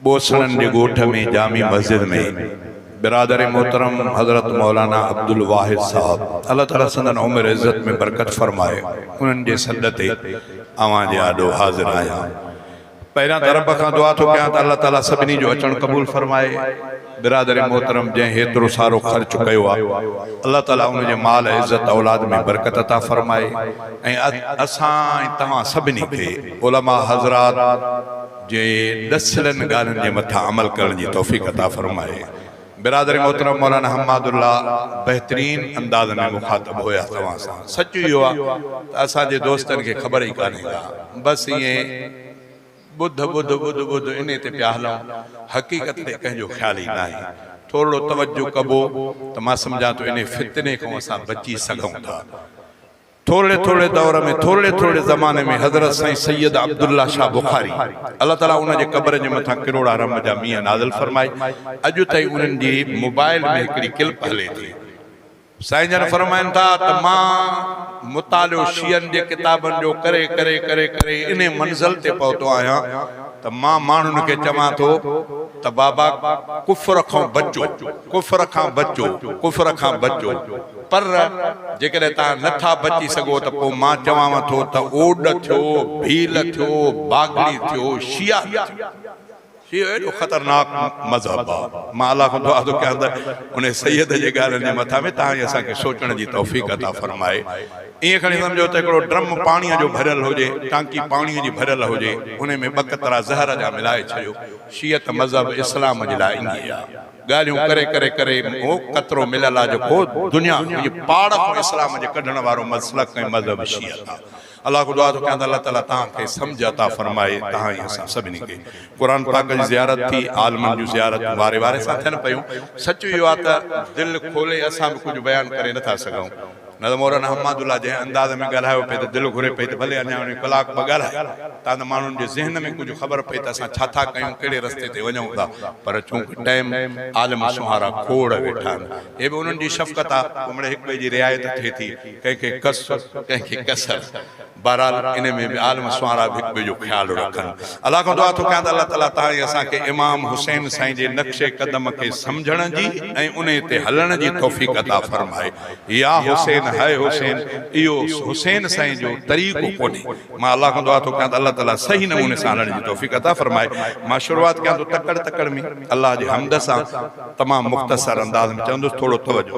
ٻوسڻن جي ڳوٺ ۾ جامع مسجد ۾ برادر محترم حضرت مولانا عبدالواحد صاحب الله تعالي سندن عمر عزت ۾ برڪت فرمائي انهن جي سڏ تي اوهان جي آڏو حاضر آهيان. پهريان ته رب کان دعا ٿو ڪيان ته الله تعالي سڀني جو اچڻ قبول فرمائي. برادر محترم جنهن هيترو سارو خرچ ڪيو آ الله تعالي ان جي مال عزت اولاد ۾ برڪت عطا فرمائي ۽ اسان ۽ توهان سڀني کي علماء حضرات جي ڏسيلن ڳالهين جي مٿان عمل ڪرڻ جي توفيق عطا فرمائي. برادر محترم مولانا حماد الله بهترين انداز ۾ مخاطب هيا توهان سان. سچ اهو آ ته اسان جي دوستن کي خبر ئي ڪانهي ڪا بس ائين ٻڌ ٻڌ ٻڌ ٻڌ انهي تي پيا هلون حقيقت تي ڪنهن جو خيال ئي ناهي. ٿورڙو توجه ڪبو ته مان سمجهان ٿو انهي فتني کان اسان بچي سگهون ٿا. ٿورڙي ٿورڙي دور ۾ ٿورڙي ٿورڙي زماني ۾ حضرت سائين سيد عبدالله شاهه بخاري الله تعالي ان جي قبر جي مٿان ڪروڙها رحم جا مينهن نازل فرمائي اڄ تائين انهن جي موبائل ۾ هڪڙي ڪلپ هلي ٿي. سائين جن فرمائن ٿا ته مان مطالعو شيعن جي ڪتابن جو ڪري ڪري ڪري ڪري انهي منزل تي پهتو آهيان ته مان ماڻهن کي چوان ٿو ته بابا ڪفر کان بچو ڪفر کان بچو ڪفر کان بچو پر جيڪڏهن توهان نه ٿا بچي سگهو ته پوء مان چوانو ٿو ته اوڏ ٿيو، ڀيل ٿيو، باگڙي ٿيو، شيعا نه ٿيو. شيعو ايڏو خطرناڪ مذهب آ. مان الله کان دعا ٿو ڪيان ته انهي سيد جي ڳالهين جي مٿان به توهان ۽ اسان کي سوچڻ جي توفيق عطا فرمائي. ائين کڻي سمجهو ته هڪڙو ڊرم پاڻيء جو ڀريل هجي، ٽانڪي پاڻيء جي ڀريل هجي، انهي ۾ ٻه قطرا زهر جا ملائي ڇڏيو. شيعت مذهب اسلام جي لاء ائين ئي آ. ڳالهيون ڪري ڪري ڪري اهو قطرو مليل آ جيڪو دنيا جي پاڙ کان اسلام جي ڪڍڻ وارو مسلڪ ۽ مذهب شيعت آ. الله کان دعا ٿو ڪيان ته الله تعالي توهان کي سمجهه عطا فرمائي توهان ۽ اسان سڀني کي. قرآن پاڪ جي زيارت ٿي عالمن جون زيارتون واري واري سان ٿين پيون. سچ اهو آ ته دل کولي اسان به ڪجهه بيان ڪري نٿا سگهون. نه ته مولانا حماد الله جنهن انداز ۾ ڳالهايو پئي ته دل گهري پئي ته ڀلي اڃا وڃي ڪلاڪ ٻه ڳالهائي تان ته ماڻهن جي ذهن ۾ ڪجهه خبر پئي ته اسان ڇا ٿا ڪيون ڪهڙي رستي تي وڃون ٿا پر چونڪه ٽائيم عالم سونهارا کوڙ ويٺا آهن هي به انهن جي شفقت آ پوء مڙئي هڪٻئي جي رعايت ٿئي ٿي ڪنهن کي ڪس ڪنهن کي ڪسر. بهرحال انهي ۾ به عالم سونهارا به هڪ ٻئي جو خيال رکن. الله کان دعا ٿو ڪيان ته الله تعالي توهان ۽ اسان کي امام حسين سائين جي نقش قدم کي سمجهڻ جي ۽ انهي تي هلڻ جي توفيق عطا فرمائي. يا حسين هاء حسين اهو حسين سائين جو طريقو ڪونهي. مان الله کان دعا ٿو ڪيان ته الله تعالي صحيح نموني سان هلڻ جي توفيق عطا فرمائي. مان شروعات ڪيان ٿو تڪڙ تڪڙ ۾ الله جي حمد سان تمام مختصر انداز ۾ چوندس ٿورو توجه.